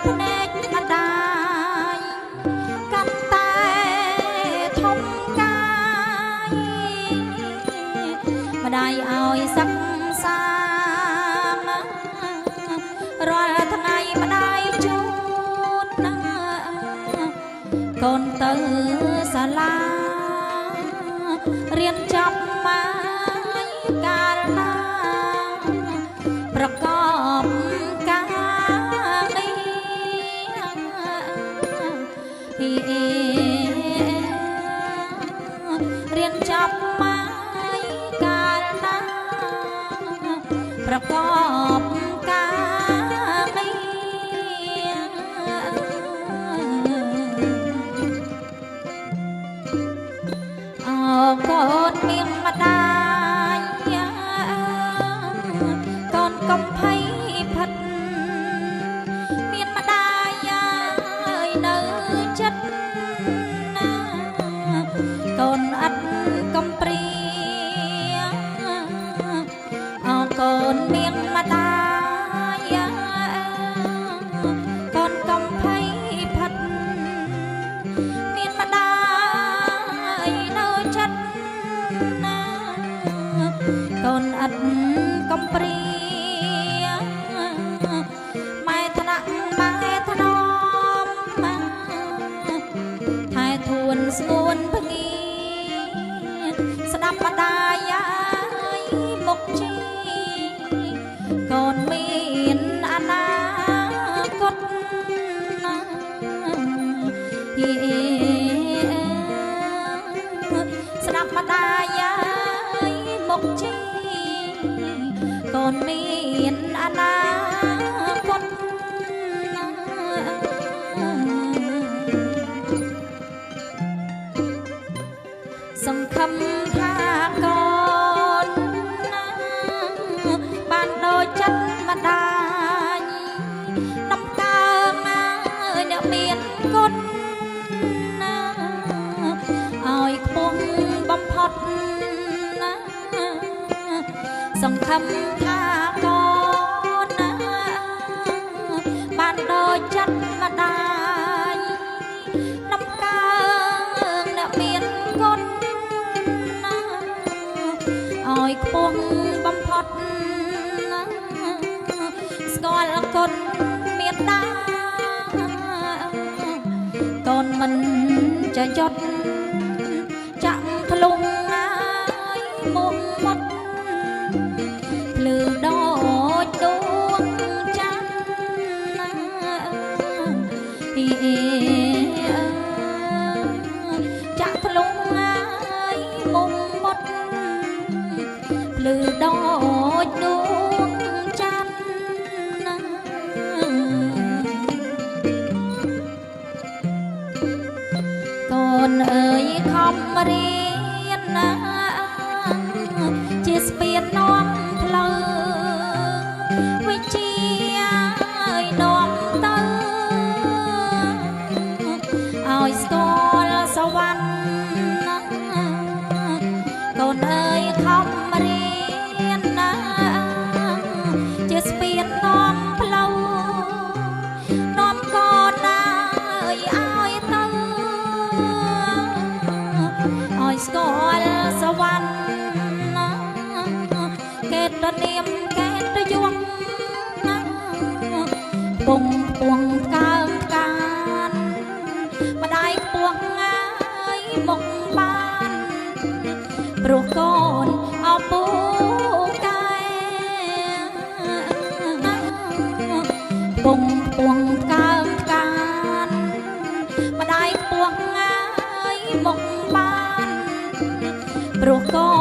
ភ្នែកម្ដាយកាន់តែធំកាយម្ដាយឲ្យសិក្សារាល់ថ្ងៃម្ដាយជូនណាកូនទៅសាលារៀនចប់មកកាលណាប្រកបការងាររៀនចប់មកកាលណាប្រកបការងារ អោកូនមានម្ដាយកូនកុំភ័យផិតមានម្ដាយអើយនៅចិត្តណាកូនឥតកំព្រាអោកូនមានម្ដាយកូនកុំភ័យផិត មានម្ដាយនៅចិត្តណាកូនឥតកំព្រាម៉ែថ្នាក់ម៉ែថ្នមថែធួនស្ងួនភ្ងាស្ដាប់ម្ដាយអើយមុខជីកូនមានអនាគតណា ស្ដាប់ម្ដាយអើយមុខជីកូនមានអនាគតណាសង្ឃឹមថាកូនណាបានដូចចិត្តម្ដាយដំកើងអើយអ្នកមានគុណណាឲ្យខ្ពង់បំផុតណាសង្ឃឹមថាកូនណាបានដូចចិត្តម្ដាយដំកើងអ្នកមានគុណណាឲ្យខ្ពង់បំផុតណាស្គាល់គុណមានដាកូនមិនចចត់ចាក់ធ្លុងអើយមុំមុតភ្លឺដូចដួងច័ន្ទណាអីចាក់ធ្លុងអើយមុំមុតភ្លឺដូចដួងច័ន្ទណា កូនអើយខំរៀនណាជាស្ពាននាំផ្លូវវិជាអើយនាំទៅឲ្យស្គាល់សវណ្ណកូនអើយខំរៀនណាជាស្ពាននាំផ្លូវនាំកូនណាឲ្យទៅឲ្យស្គាល់សវណ្ណកេតនាមកេតយងពងពងកើងកានម្ដាយខ្ពស់ងាយមុខបានព្រោះកូនអពូកែពងពងកើងកានម្ដាយខ្ពស់ងាយមុខបានព្រោះកូ